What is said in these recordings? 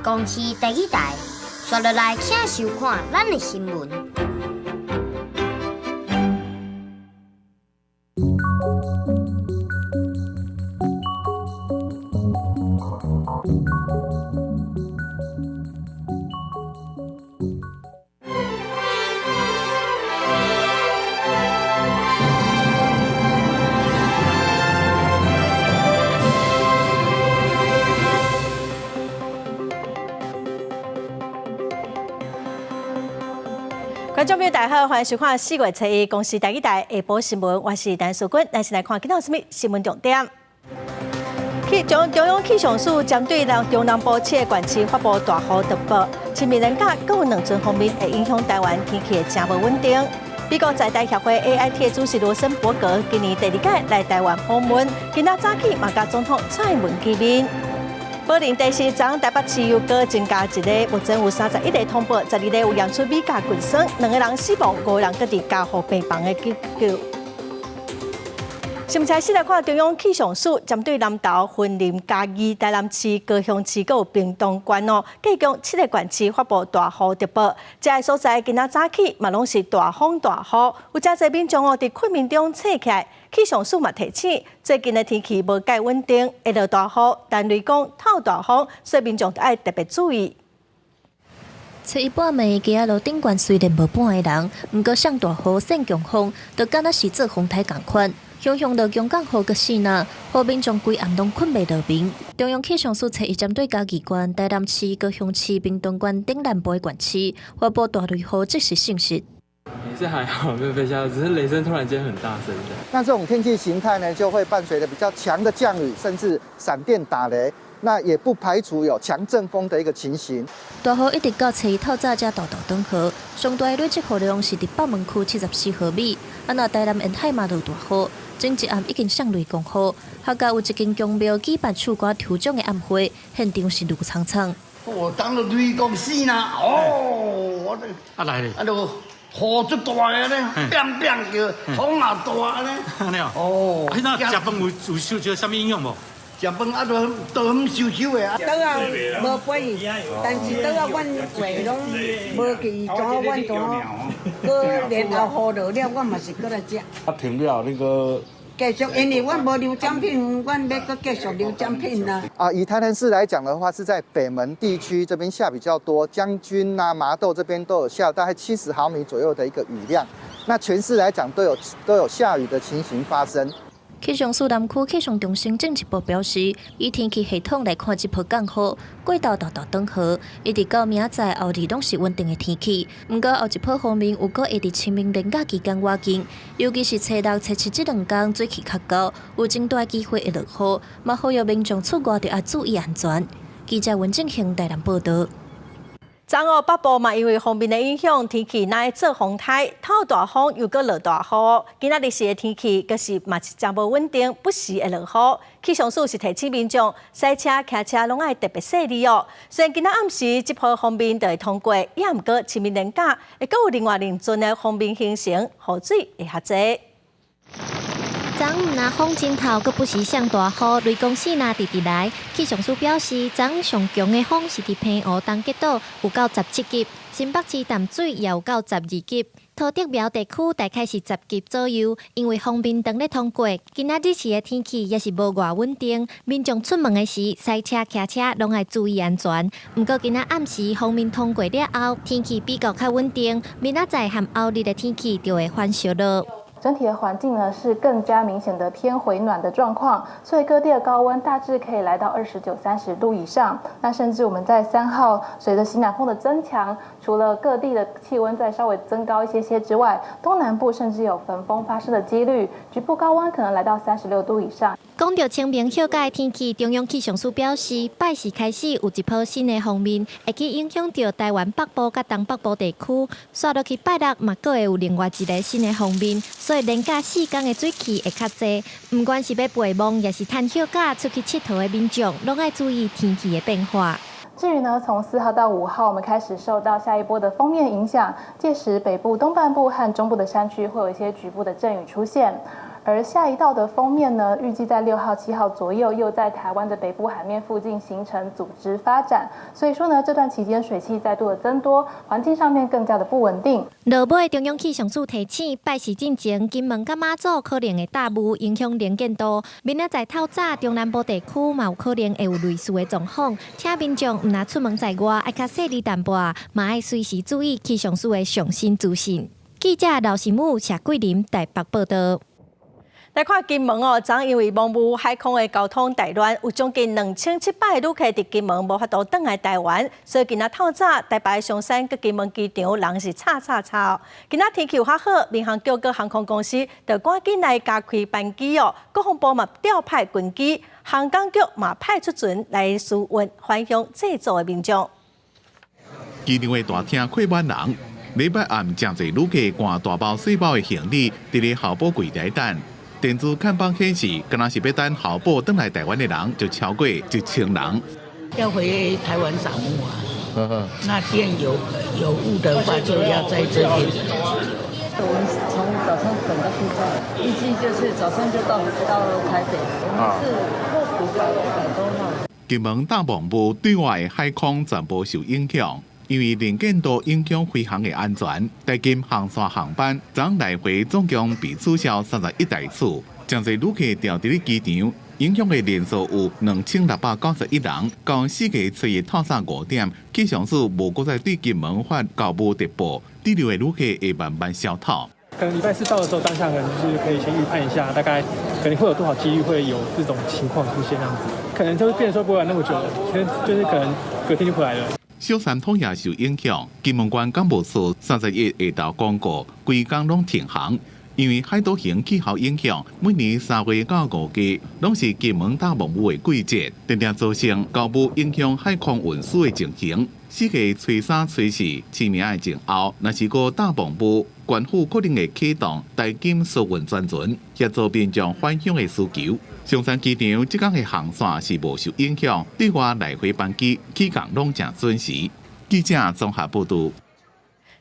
公視台語台，紲落來請收看咱的新聞。觀眾朋友大家好，歡迎收看4月初一公視台語台下晡新聞，我是陳淑君。咱先來看今仔有啥物新聞重點。中央氣象署針對中南部七个縣市發布大雨特報，清明連假閣有兩陣鋒面會影響台灣天氣會誠無穩定。美國在台協會 AIT 的主席羅森伯格今年第二屆來台灣訪問，今仔早起嘛佮總統蔡英文見面。寶林地勢昨台北市又閣增加一个，目前有31例通報，12例有驗出米甲菌霜，兩个人死亡，五个人閣佇加護病房的急救。新聞開始來看中央氣象署針對南投、雲林、嘉義、台南市、高雄市閣有屏東縣哦，計共七個縣市發布大雨特報。這个所在今仔早起嘛攏是大風大雨，有誠濟民眾哦佇困眠中醒起來。氣象署嘛提醒，最近的天氣無蓋穩定，會落大雨、但雷公、透大風，所以民眾著愛特別注意。初一半暝，街仔路頂懸雖然無半个人，毋過上大雨、扇強風，就敢若是做風颱仝款。雄雄落強降雨閣四若，予民眾規暗攏睏袂落眠。中央氣象署初一針對嘉義縣、台南市、高雄市、屏東縣等南部的縣市發布大雷雨即時信息。也是還好，沒有被嚇到，只是雷聲突然間很大聲。那這種天氣形態呢，就會伴隨著比較強的降雨，甚至閃電打雷。那也不排除有強陣風的一個情形。大雨一直到初一透早才大大轉雨，上大的累積雨量是佇北門區74毫米。啊，若台南沿海嘛落大雨，前一暗已經響雷公雨，客家有一間宮廟舉辦唱歌抽獎的暗會，現場是怒蒼蒼。哦，當落雷公死啦！哦，我啊來咧，啊就雨足大个咧，變變叫，風也大咧。哦，彼陣食飯有受著啥物影響無？食飯啊，都都很收收的啊。桌仔無飛，但是桌仔阮話攏無記怎，阮怎，閣然後雨落了，阮嘛是閣來食。啊，停了那個。繼續，因為阮無留獎品，阮欲閣繼續留獎品啊。啊，以台南市來講的話，是在北門地區這邊下比較多，將軍啊、麻豆這邊都有下大概70毫米左右的一個雨量。那全市來講都有下雨的情形發生。氣象署南區氣象中心進一步表示，以天氣系統來看，這波降雨過頭大大轉雨，一直到明仔載後日攏是穩定的天氣。毋過後一波鋒面有閣會佇清明連假期間倚近，尤其是初六、初七這兩工水氣較高，有真大機會會落雨，嘛呼籲民眾出外著愛注意安全。記者溫正興台南報導。昨昏北部嘛，因為鋒面的影響，天氣若會做風颱，透大風又閣落大雨。今仔日時的天氣，閣是嘛是誠無穩定，不時會落雨。氣象署是提醒民眾，駛車、騎車攏愛特別細膩哦。雖然今仔暗時這波鋒面就會通過，也毋過清明連假會閣有另外兩陣的鋒面形成，雨水會較濟。昨昏若風真透，閣不時上大雨，雷公四若直直來。氣象署表示，昨昏上強的風是佇澎湖東吉島，有到17級；新北市淡水也有到12級。桃竹苗地區大概是10級左右。因為鋒面當咧通過，今仔日時的天氣也是無偌穩定，民眾出門的時，駛車、騎車攏愛注意安全。毋過今仔暗時鋒面通過了後，天氣比較較穩定，明仔載和後日的天氣就會反燒了。整體的環境呢是更加明顯的偏回暖的狀況，所以各地的高溫大致可以來到29、30度以上。那甚至我們在3號，隨着西南風的增強，除了各地的氣溫再稍微增高一些些之外，東南部甚至有焚風發生的幾率，局部高溫可能來到36度以上。講到清明休假的天氣，中央氣象署表示，拜四開始有一波新的鋒面，會去影響著台灣北部佮東北部地區。紲落去拜六嘛，閣會有另外一个新的鋒面，所以連假四工的水汽會較濟。毋管是欲陪墓，抑是趁休假出去𨑨迌的民眾，攏愛注意天氣的變化。至於呢，從4號到5號，我們開始受到下一波的鋒面影響，屆時北部東半部和中部的山區會有一些局部的陣雨出現。而下一道的鋒面呢，預計在6號、7號左右，又在台灣的北部海面附近形成組織發展。所以說呢，這段期間水汽再度的增多，環境上面更加的不穩定。落尾中央氣象署提醒，拜四進前，金門佮馬祖可能會大霧，影響能見度。明仔載透早，中南部地區嘛有可能會有類似的狀況，請民眾毋若出門在外，愛較細膩淡薄，嘛愛隨時注意氣象署的上新資訊。記者劉新武、謝桂林台北報道。來看金門哦，昨因為濃霧海空的交通大亂，有將近2700個旅客佇金門無法度轉來台灣，所以今仔透早台北松山佮金門機場人是吵吵吵。今仔天氣有較好，民航局佮航空公司就趕緊來加開班機哦。國防部嘛調派軍機，航港局嘛派出船來疏運返鄉祭祖的民眾。機場的大廳客滿人，禮拜暗誠濟旅客攜大包細包的行李，佇咧候補櫃台等。電子看板顯示，敢若是欲等候補轉來台灣的人就超過1000人。要回台灣掃墓啊，那天有霧的話，就要在這邊。我們從早上等到現在，預計就是早上就到台北，我們是客服100多號。金門大霧對外的海空全部受影響，因為能見度影響飛行的安全，台金航線航班昨來回總共被取消31台次，誠濟旅客牢佇咧機場，影響的人數有2691人。到4月初一透早5點，氣象署無閣再對金門發厚霧特報，滯留的旅客會慢慢消透。可能禮拜四到的時候，當下可能就是可以先預判一下，大概可能會有多少幾率會有這種情況出現，這樣子，可能就會變成說不會玩那麼久，其實就是可能隔天就回來了。小三通也受影響，金門縣港務處31下晝公告，規工攏停航，因為海島型氣候影響，每年3月到5月攏是金門大霧的季節，定定造成厚霧影響海空運輸的情形。4月初三、初四清明的前後，若是閣大霧，縣府可能會啟動台金疏運專船，協助民眾返鄉的需求。松山機場這工的航線是無受影響，對外來回班機起降攏誠準時。記者綜合報道。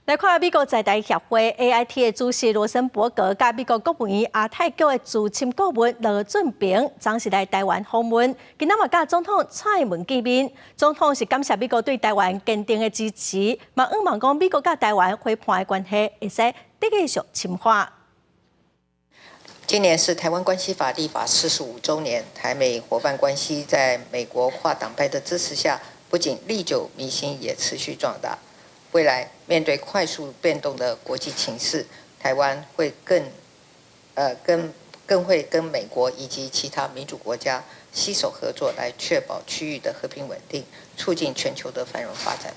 來看美國在台協會 AIT 的主席羅森伯格，佮美國國務院亞太局的資深顧問羅俊平，昨是來台灣訪問。今仔嘛佮總統蔡英文見面，總統是感謝美國對台灣堅定的支持，嘛向望講美國佮台灣伙伴的關係會使繼續深化。今年是台灣關係法立法45週年，台美夥伴關係在美國跨黨派的支持下，不僅歷久彌新，也持續壯大。未來面對快速變動的國際情勢，台灣會更會跟美國以及其他民主國家攜手合作，來確保區域的和平穩定，促進全球的繁榮發展。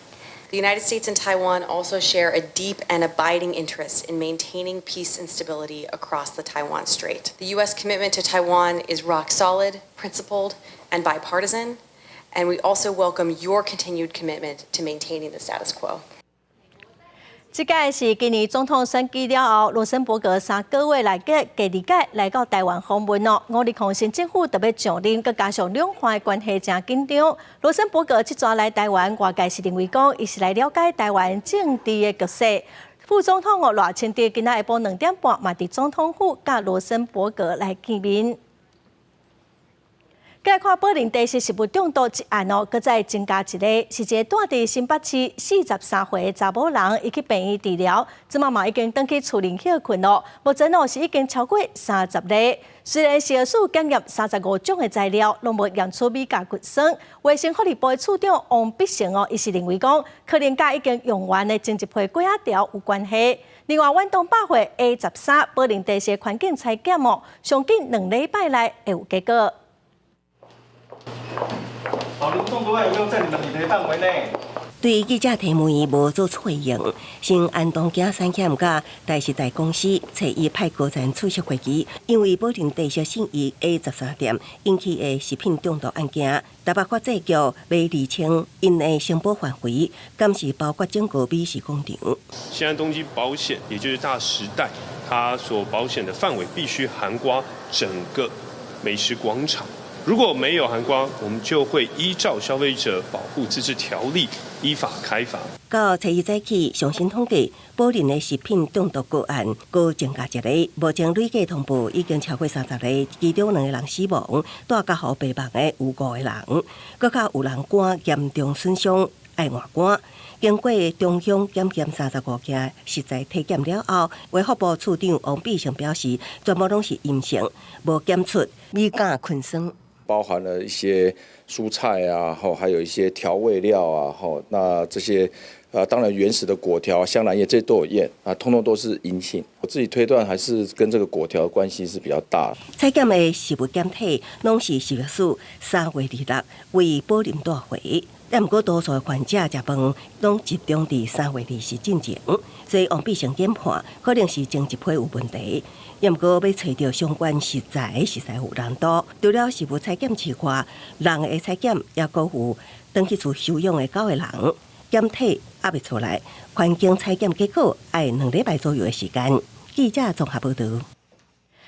The United States and Taiwan also share a deep and abiding interest in maintaining peace and stability across the Taiwan Strait. The U.S. commitment to Taiwan is rock solid, principled, and bipartisan, and we also welcome your continued commitment to maintaining the status quo. 這屆是今年總統選舉了後，羅森伯格3個月來第二屆來到台灣訪問哦。520新政府特別上任，閣加上兩岸關係誠緊張。羅森伯格這逝來台灣，外界是認為講，伊是來了解台灣政治的局勢。副總統哦賴清德今仔下晡2點半嘛佇總統府佮羅森伯格來見面。來看寶靈茶食食物中毒一案哦，閣再增加一個，是一個住佇新北市43歲的查某人，伊去病院治療，這馬嘛已經轉去厝裡歇睏咯。目前哦是已經超過30例，雖然食藥署檢驗35種的材料，攏無驗出米甲菌酸。衛生福利部的處長王必成哦，伊是認為講，可能佮已經用完的前一批粿仔條有關係。另外，遠東百貨 A13寶靈茶食環境採檢哦，上緊2禮拜內會有結果。好，中毒案有沒有在你們理賠範圍內？對記者提問，伊無做出回應。新安東京產險佮大時代公司揣一派高層出席會議，因為寶靈茶食信義 A13店引起的食品中毒案件，台北法制局欲釐清𪜶的承保範圍，敢是包括整個美食廣場。新安東京保險，也就是大時代，它所保險的範圍必須涵蓋整個美食廣場。如果沒有含瓜，我們就會依照消費者保護自治條例依法開罰。到初一早起，上新統計，寶林的食品中毒個案閣增加一个，目前累計通報已經超過30个，其中兩個人死亡，蹛較予病房的有五個人，閣較有人肝嚴重損傷，愛換肝。經過中央檢驗35件食材體檢了後，衛福部次長王必勝表示，全部攏是陰性，無檢出米甲菌酸。包含了一些蔬菜啊，吼，還有一些調味料啊，吼，那這些，當然原始的粿條、香蘭葉這些都有驗，啊，通通都是陰性。我自己推斷，還是跟這個粿條關係是比較大。採檢的食物檢體攏是食藥署3月26為寶林帶回，但毋過多數的患者食飯攏集中佇3月20進前，所以王必勝研判可能是前一批有問題。毋過欲揣著相關食材實在有難度，除了食物採檢之外，人的採檢也閣有轉去厝收養的九个人，檢體猶未出來，環境採檢結果愛2禮拜左右的時間。記者綜合報導。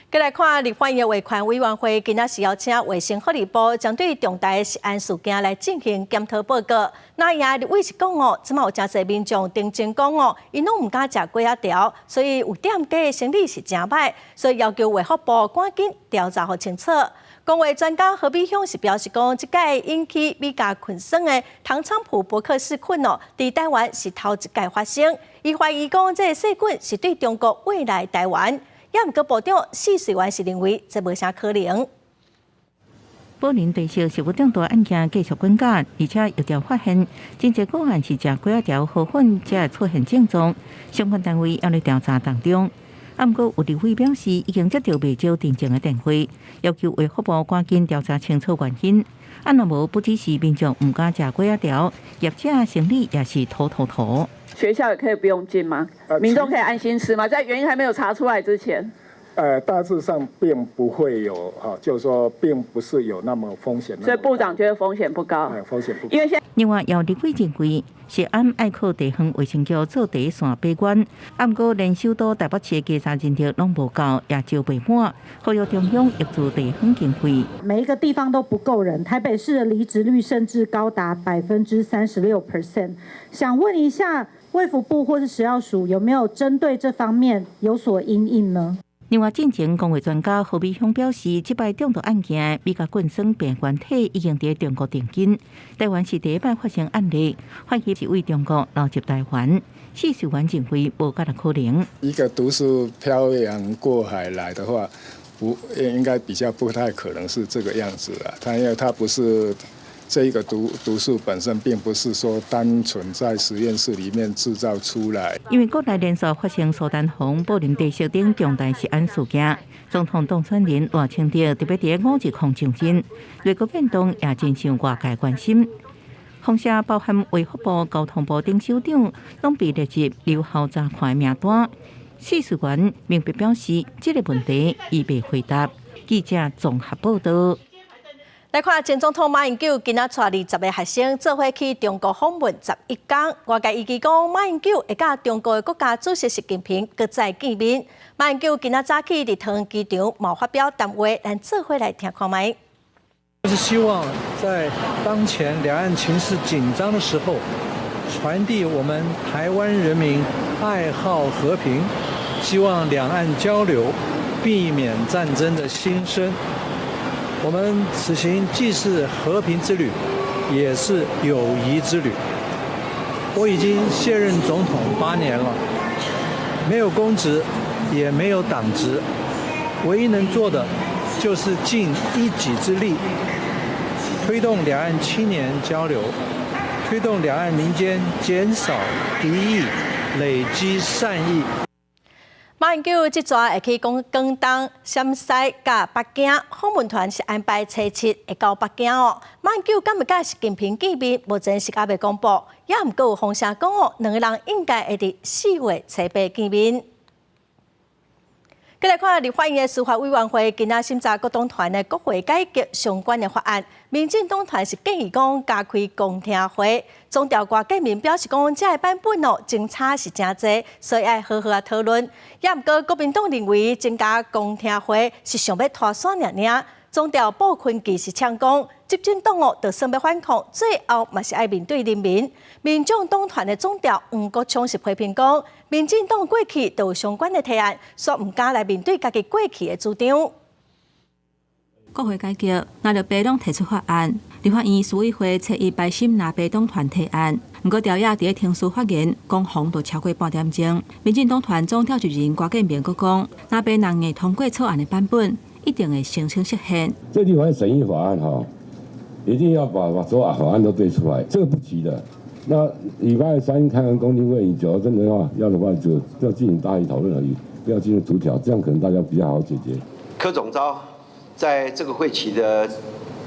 過來看立法院衛權委員會今仔是邀請衛生福利部針對重大的食安事件來進行檢討報告。那也立委是講哦，這馬有誠濟民眾澄清講哦，𪜶攏毋敢食粿仔條，所以有店家的生理是誠䆀，所以要求衛福部趕緊調查予清楚。公衛專家何美鄉是表示講，這擺引起米家菌酸的糖菖蒲伯克氏菌哦，佇台灣是頭一擺發生，伊懷疑講這个細菌是對中國運來台灣。也毋過部長試水員是認為這無啥可能。寶林地色食物中毒案件繼續滾價，而且疫調發現，真濟個案是食粿仔條河粉才會出現症狀，相關單位猶咧調查當中。啊，毋過有立委表示，已經接到袂少澄清的電話，要求衛福部趕緊調查清楚原因。啊，若無不只是民眾毋敢食粿仔條，業者生理也是塗塗塗。學校也可以不用進嗎？民眾可以安心吃嗎？在原因還沒有查出來之前，大致上並不會有哈，就是說並不是有那麼風險。所以部長覺得風險不高。風險不高。因為現另外，有立委認為，食安愛靠地方衛生局做第一線把關，啊，毋過連首都台北市的稽查人力攏無夠，也招袂滿，呼籲中央挹注地方經費。每一個地方都不夠人，台北市的離職率甚至高達36%。想問一下，衛福部或是食藥署有沒有針對這方面有所因應呢？另外，進前公衛專家何美鄉表示，這擺中毒案件，米家菌酸病原體已經佇中國定根，台灣是第一擺發生案例，懷疑是對中國流入台灣。試水員認為無可能可能。一個毒素漂洋過海來的話，不應該比較不太可能是這個樣子啊。它因為它不是這一個毒素本身，並不是說單純在實驗室裡面製造出來。因為國內連續發生蘇丹紅、寶林地色等重大食安事件，總統當選人賴清德特別佇五二空上陣，內閣變動也真受外界關心。風聲包含衛福部、交通部等首長，攏被列入留後查看名單。試水員明白表示，這个問題伊未回答。記者綜合報導。來看前總統馬英九今仔帶20个學生做伙去中國訪問11工，外界預期講馬英九會佮中國的國家主席習近平閣再見面。馬英九今仔早起佇桃園機場嘛發表談話，咱做伙來聽看覓。就是希望在當前兩岸情勢緊張的時候，傳遞我們台灣人民愛好和平，希望兩岸交流，避免戰爭的心聲。我們此行既是和平之旅，也是友誼之旅。我已經卸任總統8年了，沒有公職，也沒有黨職，唯一能做的就是盡一己之力，推動兩岸青年交流，推動兩岸民間減少敵意，累積善意。馬英九這逝會去廣東、陝西佮北京訪問團是安排初七會到北京哦。馬英九敢會佮習近平見面，目前是猶未公布，也毋過有風聲講哦，兩個人應該會佇4月初8見面。過來看立法院的司法委員會今仔審查各黨團的國會改革相關的法案，民進黨團是建議講加開公聽會，總調郭建民表示講，這个版本哦，爭差是誠濟，所以愛好好仔討論。也毋過國民黨認為增加公聽會是想欲拖煞爾爾，總調布坤基是嗆講，執政黨哦，就算欲反抗，最後嘛是愛面對人民。民眾黨團的總召黃國昌是批評講，民進黨過去都有相關的提案，煞毋敢來面對家己過去的主張。國會改革，藍綠白攏提出法案，立法院審委會初一排審藍白黨團提案，毋過朝野佇咧程序發言，攻防都超過半點鐘。民進黨團總召集人郭建明閣講，藍白若硬通過草案的版本，一定會申請釋憲。這立法院審議法案哈，一定要把所有法案都對出來，這個不急的。那禮拜三開完公聽會，你只要真的話要的話，就要進行大議討論而已，不要進入逐條，這樣可能大家比較好解決。柯總召在這個會期的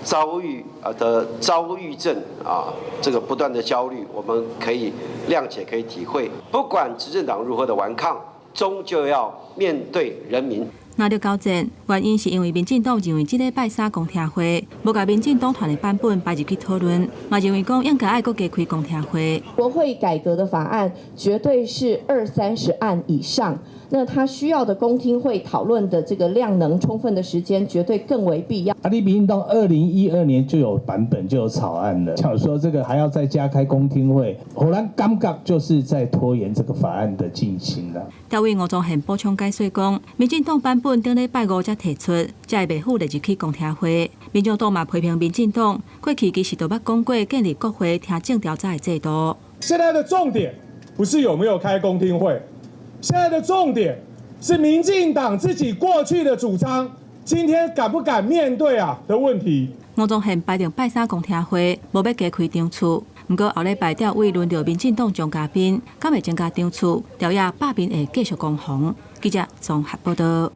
遭遇啊的遭遇症啊，這個不斷的焦慮，我們可以諒解，可以體會。不管執政黨如何的頑抗，終究要面對人民。藍綠交戰，原因是因為民進黨認為這禮拜三公聽會，無共民進黨團的版本擺入去討論，嘛認為講應該愛閣加開公聽會。國會改革的法案絕對是二三十案以上，那他需要的公聽會討論的這個量能充分的時間，絕對更為必要。啊，你民進黨2012年就有版本就有草案了，想說這個還要再加開公聽會，予人感覺就是在拖延這個法案的進行了。調委吳宗憲補充解說講，民進黨版本頂禮拜五才提出，才會袂赴列入去公聽會。民眾黨嘛批評民進黨過去其實都捌講過建立國會聽證調查的制度。現在的重點不是有沒有開公聽會，現在的重點是民進黨自己過去的主張，今天敢不敢面對啊的問題。吳宗憲排定拜三公聽會，無欲加開場次。毋過後禮拜調委輪著民進黨張嘉賓，敢會增加場次？朝野罷免會繼續攻防。記者綜合報道。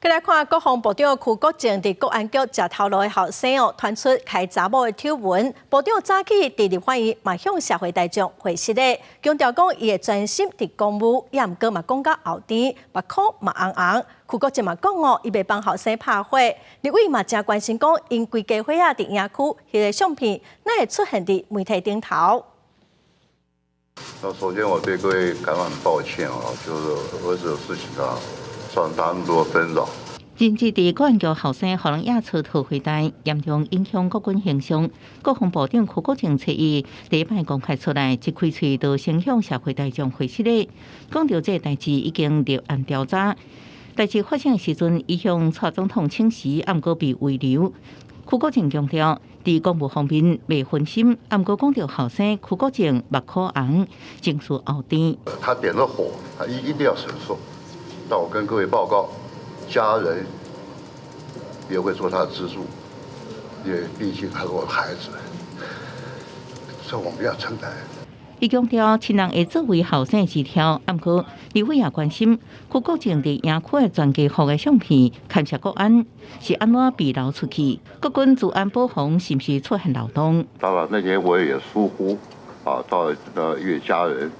閣來看國防部長邱國正佇國安局食頭路的後生哦，傳出開查某的醜聞。部長早起佇立法院嘛向社會大眾回釋咧，強調講伊會專心佇公務，也毋過嘛講甲後甜，目眶嘛紅紅。邱國正嘛講哦，伊袂幫後生拍火。立委嘛誠關心講，𪜶規家伙仔佇營區翕的相片，哪會出現佇媒體頂頭？那首先我對各位感到很抱歉啊，就是兒子的事情啊，造成大家那麼多紛擾。甚至佇國安局後生予人野出桃花代，嚴重影響國軍形象。國防部長邱國正初一禮拜公開出來，一開喙就先向社會大眾回釋咧，講著這個代誌已經立案調查。代誌發生的時陣，伊向蔡總統請辭，毋過被慰留。邱國正強調，佇公務方面袂分心，毋過講著後生邱國正目眶紅，情緒後甜。他點了火，他一定要承受。但我跟各位報告，家人也會做他的支柱，因為畢竟他是我的孩子，這我們要承擔。伊強調，親人會作為後生支柱，毋過立委也關心邱國正佇營區的全家福的相片，牽涉國安是按怎被流出去？國軍資安保防是毋是出現漏洞？當然那天我也疏忽，啊，到因為家人，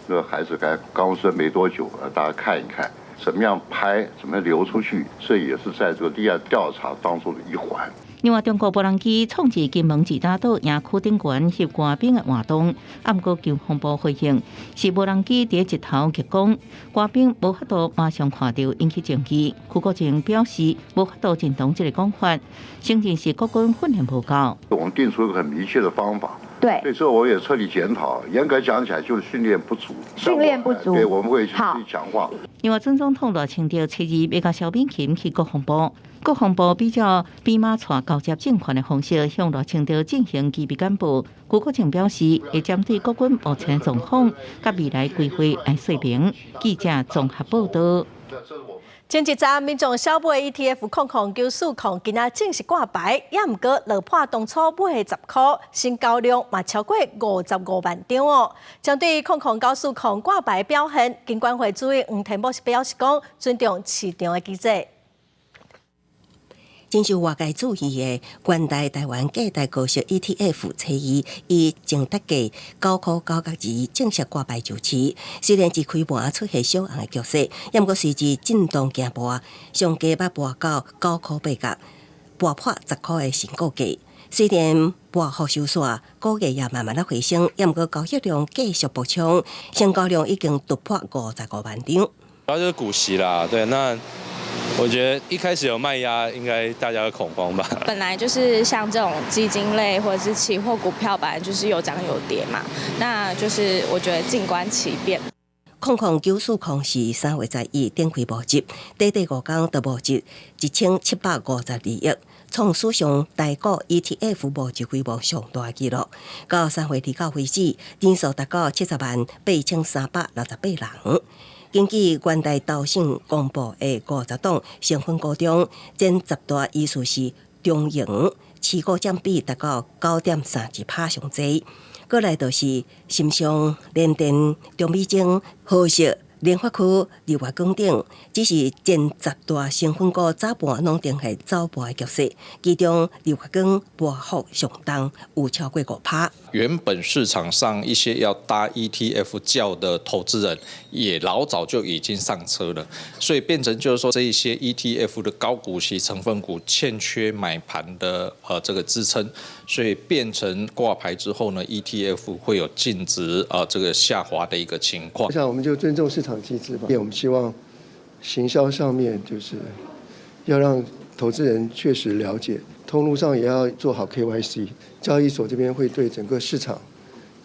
那個孩子剛剛生沒多久，大家看一看，怎麼樣拍，怎麼流出去，這也是在這個立案調查當中的一環。另外，中國無人機闖入金門自大島營區頂懸翕官兵的活動，毋過國防部回應是無人機佇日頭激光，官兵無法度馬上看著引起爭議。邱國正表示無法度認同這個講法，承認是國軍訓練無夠。我們定出一個很明確的方法，對，這我也徹底檢討。嚴格講起來，就是訓練不足。訓練不足，對，我們會去強化。另外，準總統賴清德初二欲共蕭美琴去國防部。國防部比照比馬帶交接政權的方式，向賴清德進行機密簡報。邱國正表示，會針對國軍目前狀況佮未來規劃來說明。記者綜合報道。前一陣民眾小買 ETF 000940，今仔正式掛牌，也毋過落破當初買的10箍，成交量嘛超過55萬張哦。針對000940掛牌表現，金管會主委黃天牧是表示講，尊重市場的機制。真受外界注意的，元大台灣隔代高息 ETF 初二以淨值價9塊9角2正式掛牌上市。雖然一開盤出現小紅的局勢，毋過隨之震盪行盤，上低捌盤到9塊8角，盤破10箍的新高價。雖然盤幅收縮，股價也慢慢仔回升，毋過交易量繼續爆衝，成交量已經突破55萬張。主要就是股息啦，對，那。我覺得一開始有賣壓，應該大家會恐慌吧。本來就是像這種基金類或者是期貨股票，本來就是有漲有跌嘛。那就是我覺得靜觀其變。00940是3月11展開募集，短短5天就募集1752億，創史上台股 ETF 募集規模上大紀錄。到3月29為止，人數達到708,368人。根據元大投信公布的50檔成分股中，前10大依序是中營，持股佔比達到9.31%上濟。過來就是新商、聯電、中美晶、和碩、聯發科、日月光等，只是前10大成分股早盤攏呈現走盤的局勢，其中日月光波幅上重，有超過5%。原本市場上一些要搭 ETF 轎的投資人，也老早就已經上車了，所以變成就是說，這一些 ETF 的高股息成分股欠缺買盤的這個支撐，所以變成掛牌之後呢，ETF 會有淨值這個下滑的一個情況。我想我們就尊重市場機制吧，我們希望行銷上面就是要讓投資人確實了解，通路上也要做好 KYC，交易所這邊會對整個市場、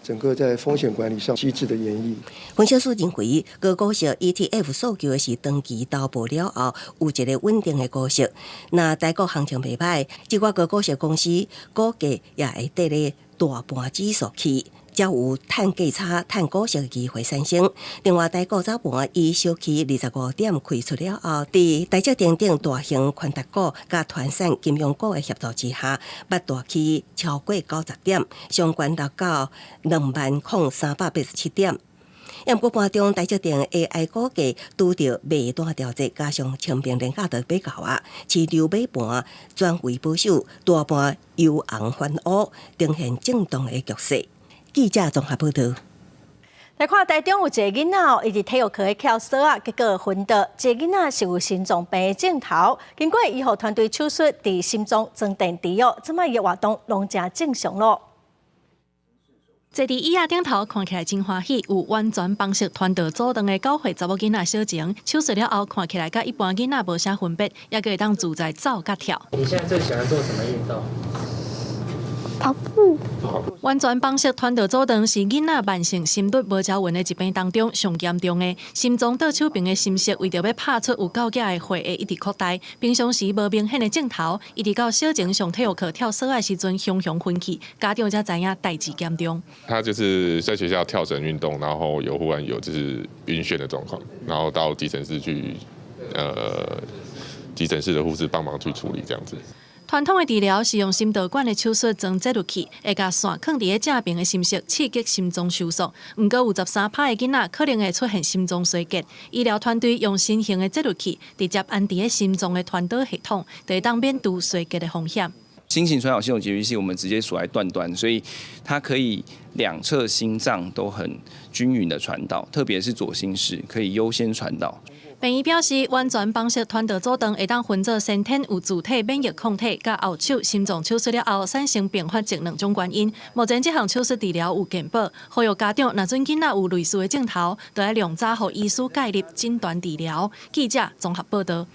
整個在風險管理上機制的研議。分析師認為，高股息 ETF 訴求的是長期投報了後有一個穩定的股息。若台股行情袂䆀，這寡高股息公司股價也會綴咧大盤指數去，才有趁價差、趁股息的機會產生。另外，台股早盤以小起25點開出了後，佇台積電等大型權值股佮傳產金融股的協助之下，捌大起超過90點，上懸達到20,387點。毋過盤中台積電 AI 股價拄著賣單調節，加上清明連假就欲到啊，市場買盤轉為保守，大盤由紅翻烏，呈現震盪的局勢。記者綜合報道。來看台中有一個囡仔哦，伊佇體育課咧跳繩仔，結果昏倒。這個囡仔是有心臟病的症頭，經過醫護團隊手術，佇心臟裝電池哦，這擺伊的活動攏誠正常咯。坐佇椅仔頂頭看起來真歡喜，有完全房室傳導阻斷的9歲查某囡仔小晴，手術了後看起來佮一般囡仔無啥分別，猶閣會當自在走佮跳。你現在最喜歡做什麼運動？跑步。完全房室傳導阻斷是囡仔慢性心律無條紋的疾病當中上嚴重的。心臟倒手爿的心室為著欲拍出有夠額的血液，一直擴大。平常時無明顯的症頭，一直到小晴上體育課跳繩的時陣，雄雄昏去，家長才知影代誌嚴重。他就是在學校跳繩運動，然後有忽然有就是暈眩的狀況，然後到急診室去，急診室的護士幫忙去處理這樣子。傳統的治療是用心導管的手術裝節入器，會共線囥佇咧正爿的心室，刺激心臟收縮。毋過有13%的囡仔可能會出現心臟衰竭。醫療團隊用新型的節入器，直接安佇咧心臟的傳導系統，就會當免除衰竭的風險。新型傳導系統節律器，我們直接鎖在斷端，所以它可以兩側心臟都很均勻的傳導，特別是左心室可以優先傳導。病院表示，完全房室傳導阻斷會當分做先天有自體免疫抗體，佮後手心臟手術了後產生併發症兩種原因。目前這項手術治療有健保，呼籲家長若準囡仔有類似的症頭，就愛量早予醫師介入診斷治療。記者綜合報道。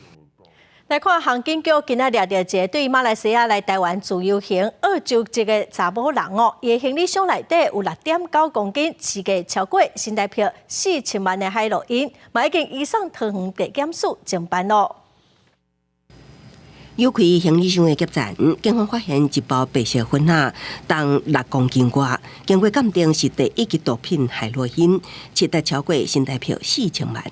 來看航警局今仔掠著一个對馬來西亞來台灣自由行澳洲籍的查某人哦，伊的行李箱內底有6.9公斤，市價超過新台幣4000萬的海洛因，嘛已經移送桃園地檢署偵辦咯。扭開行李箱的檢查，警方發現一包白色粉仔，重6公斤外，經過鑑定是第一級毒品海洛因，市值超過新台幣4000萬。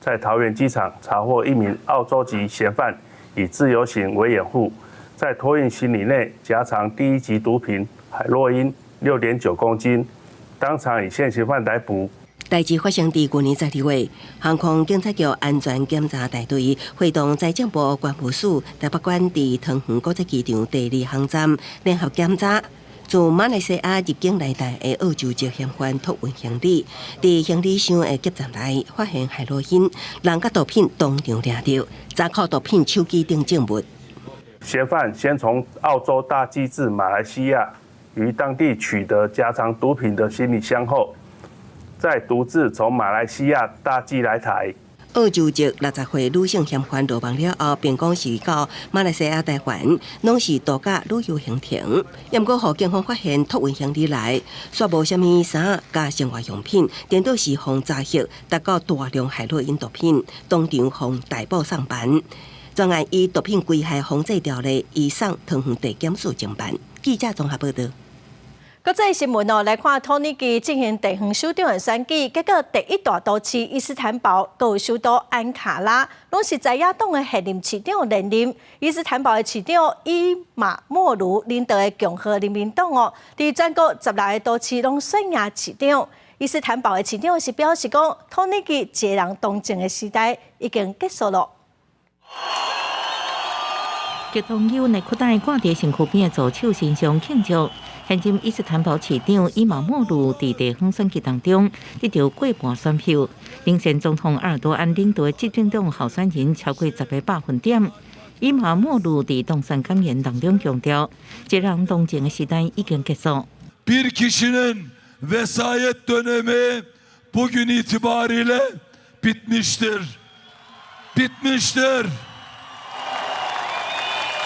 在桃園機場查獲一名澳洲籍嫌犯，以自由行為掩護，在托運行李內夾藏第一級毒品海洛因6.9公斤，當場以現行犯逮捕。代誌發生佇舊年12月，航空警察局安全檢查大隊會同財政部關務署台北館佇桃園國際機場第二航站聯合檢查。自馬來西亞入境來台的澳洲籍嫌犯託運行李，佇行李箱的夾層內發現海洛因，人佮毒品當場掠著，查扣毒品、手機等證物。嫌犯先從澳洲搭機至馬來西亞，於當地取得夾藏毒品的行李箱後，再獨自從馬來西亞搭機來台。澳洲籍60歲女性嫌犯落網了後，並講是到馬來西亞、台灣，攏是度假旅遊行程。毋過，予警方發現託運行李內，煞無啥物衫佮生活用品，顛倒是予查獲達到大量海洛因毒品，當場予逮捕送辦。專案以毒品危害防制條例移送桃園地檢署偵辦。記者綜合報道。國際新聞哦，來看土耳其進行地方首長的選舉，結果第一大都市伊斯坦堡、閣有首都安卡拉，攏是在野黨的現任市長連任。伊斯坦堡的市長伊馬莫盧領導的共和人民黨哦，佇全國16個都市攏選贏市長。伊斯坦堡的市長是表示講，土耳其一個人當政的時代已經結束了。激動有內褲帶掛佇身軀邊的助手身上慶祝。現任伊斯坦堡市長伊馬莫盧佇地方選舉當中得著過半選票，領先總統埃爾多安領導的執政黨候選人超過10個百分點。伊馬莫盧佇當選感言當中強調，一人當政的時代已經結束。 Bir kişinin vesayet dönemi bugün itibariyle bitmiştir. Bitmiştir.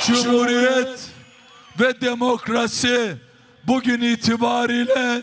Cumhuriyet ve demokrasi bugün itibariyle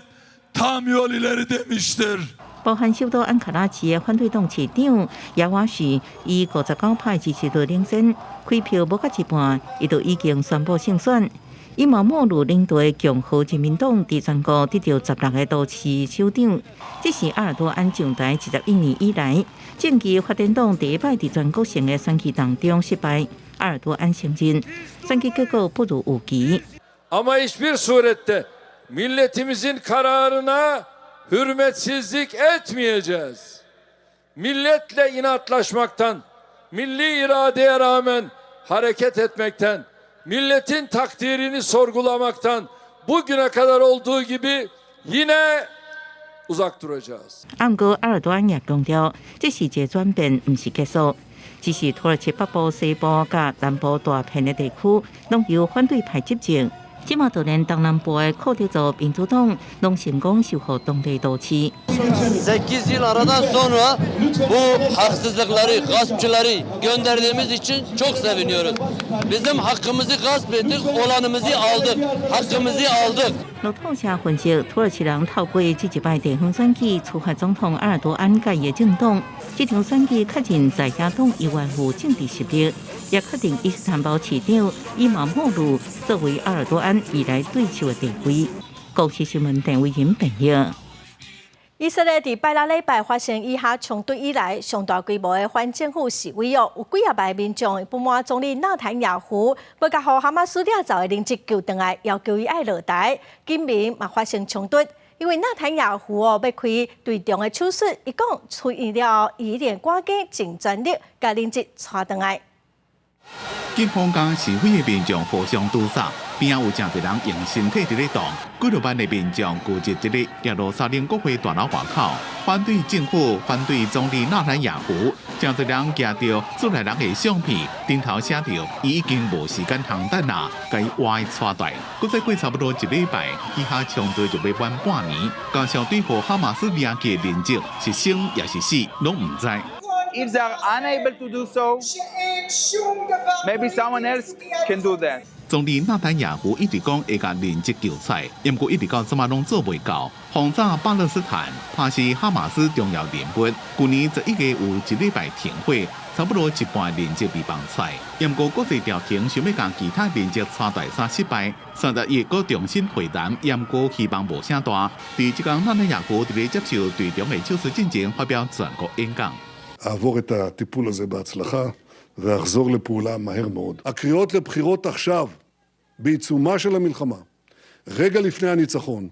tam yol ileri demiştir. 包含首都安卡拉市的反對黨市長亞瓦什以59%支持度領先，開票無到一半，伊就已經宣布勝選。伊馬莫盧領導的共和人民黨佇全國得著16個都市首長，這是埃爾多安上台21年以來，政治發展黨第一擺佇全國性的選舉當中失敗。埃爾多安承認選舉結果不如預期。 Ama hiçbir surette milletimizin kararına hürmetsizlik etmeyeceğiz. Milletle inatlaşmaktan, milli iradeye rağmen hareket etmekten, milletin takdirini sorgulamaktan bugüne kadar olduğu gibi yine uzak duracağız. 毋過埃爾多安也強調，這是一個轉變，毋是結束。只是土耳其北部、西部佮南部大片的地區，攏由反對派執政。這馬就連東南部的庫德族民主黨，攏成功收復當地都市。 8 yıl aradan sonra bu haksızlıkları, gaspçıları gönderdiğimiz için çok seviniyoruz. Bizim hakkımızı gasp ettik, olanımızı aldık, hakkımızı aldık. 路透社分析，土耳其人透過這一擺地方選舉處罰總統埃爾多安佮伊的政黨。這場選舉確認在野黨猶原有政治實力，也確定伊斯坦堡市長伊馬莫盧作為埃爾多安未來對手的地位。公視新聞鄭偉仁編譯。以色列佇拜六禮拜發生以哈衝突以來，上大規模的反政府示威哦，有幾仔萬民眾不滿總理納坦雅胡，欲共予哈馬斯掠走的人質救轉來，要求伊愛落台。警民嘛發生衝突，因為納坦雅胡哦欲開墜腸的手術，伊講出院了後，伊一定趕緊盡全力共人質帶轉來。警方佮示威的民眾互相堵殺，邊仔有誠濟人用身體佇咧擋，幾若萬的民眾聚集佇咧耶路撒冷國會大樓外口，反對政府，反對總理納坦雅胡，誠濟人舉著厝內人的相片，頂頭寫著伊已經無時間通等啊，共伊活的帶來。閣再過差不多一禮拜，以哈衝突就欲滿半年，加上對予哈馬斯掠去的人質是生抑是死，攏毋知。 If they are unable to do so, maybe someone else can do that. 總理納坦雅胡一直講會共人質救出來，毋過一直到這馬攏做袂到。轟炸巴勒斯坦，拍死哈馬斯重要人物。舊年11月有一禮拜停火，差不多一半人質被放出來。毋過國際調停想欲共其他人質帶來煞失敗。31日閣重新會談，毋過希望無啥大。佇這工納坦雅胡佇咧接受墜腸的手術進前發表全國演講。 אעבור את הטיפול הזה בהצלחה ואחזור לפעולה מהר מאוד. הקריאות לבחירות עכשיו, בעיצומה של המלחמה, רגע לפני הניצחון,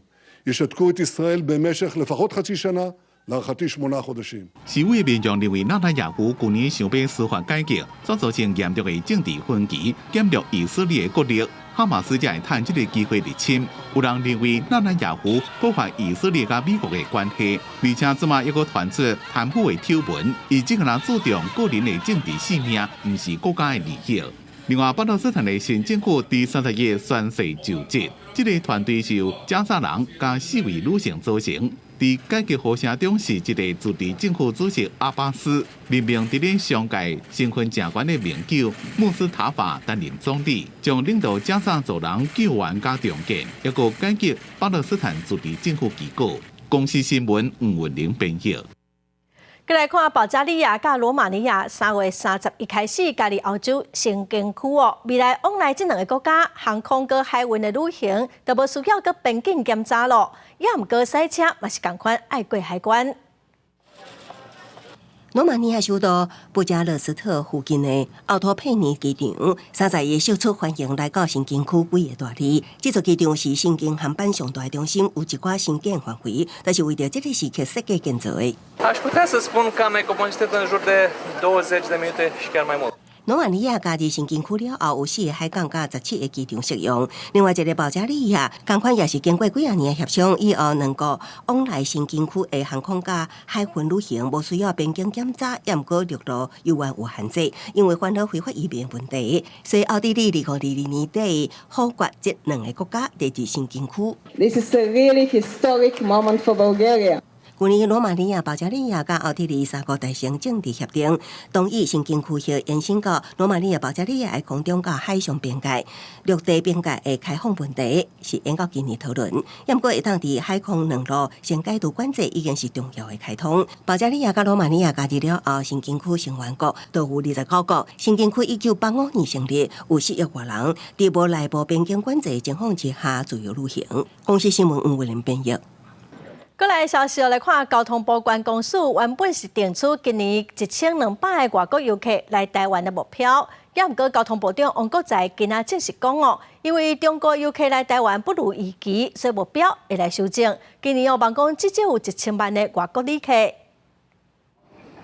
ישתקו את ישראל במשך לפחות חצי שנה, להערכתי 8 חודשים. 示威民眾認為納坦雅胡舊年想欲司法改革，所造成嚴重的政治分歧，減弱以色列的國力。哈馬斯才會趁這個機會入侵。有人認為納坦雅胡破壞以色列佮美國的關係，而且這馬猶閣傳出貪腐的醜聞，伊這個人注重個人的政治性命，毋是國家的利益。另外，巴勒斯坦的新政府佇30日宣誓就職，這個團隊是由加沙人佮四位女性組成。佇改革呼聲中是一个自治政府主席阿巴斯任命佇咧商界身份誠懸的名舊穆斯塔法擔任總理，將領導加薩走廊救援佮重建，抑閣改革巴勒斯坦自治政府機構。公視新聞吳文玲編譯。閣來看保加利亞佮羅馬尼亞3月31開始加入歐洲申根區哦。未來往來這兩个國家航空佮海運的旅行都無需要閣邊境檢查咯，也毋過賽車嘛是仝款愛過海關。羅馬尼亞首都布加勒斯特附近的奧托佩尼機場，31釋出歡迎來到申根區幾个大字。這座機場是申根航班上大中心，有一寡申根範圍，但是為著這个時刻設計建造的。 Aș putea să spun că am economisit în jur de 20 de minute și chiar mai mult. 羅馬尼亞加入申根區了後，有四个海港佮17个機場適用。另外一个保加利亞，仝款也是經過幾仔年的協商，以後兩國往來申根區的航空佮海運旅行，無需要邊境檢查，也毋過陸路猶原有限制，因為煩惱非法移民問題。所以奧地利2022年底否決這兩个國家列入申根區。 This is a really historic moment for Bulgaria. 去年羅馬尼亞、保加利亞佮奧地利三國達成政治協定，同意申根區域延伸到羅馬尼亞、保加利亞的空中佮海上邊界、陸地邊界的開放問題，是延到今年討論。毋過會當佇海空兩路先解除管制，已經是重要的開通。保加利亞佮羅馬尼亞加入了後，申根區成員國都有29國。申根區1985年成立，有4億外人，佇無內部邊境管制的情況之下自由旅行。公視新聞吳偉林編譯。閣來消息來看，交通部觀光署原本是定出今年1200个外國遊客來台灣的目標，也毋過交通部長王國材今仔證實講哦，因為中國遊客來台灣不如預期，所以目標會來修正。今年有望講至少有1000萬的外國旅客。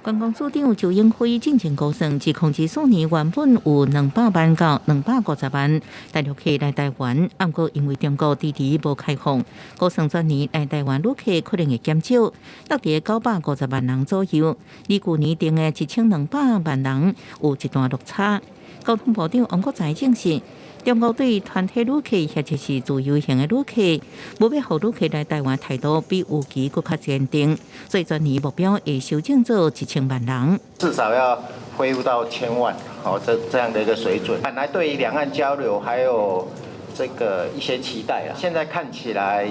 觀光署長邱應輝進前估算，2024年原本有200萬到250萬大陸客來台灣，毋過因為中國遲遲無開放，估算全年來台灣旅客可能會減少，落佇950萬人左右。離舊年定的1200萬人有一段落差。交通部長王國材證實，中國對團體旅客或者是自由行的旅客，無欲予旅客來台灣態度比預期閣較堅定，所以全年目標會修正做一千萬人。至少要恢復到千萬，好，這樣的一個水準。本來對於兩岸交流還有這個一些期待啊，現在看起來，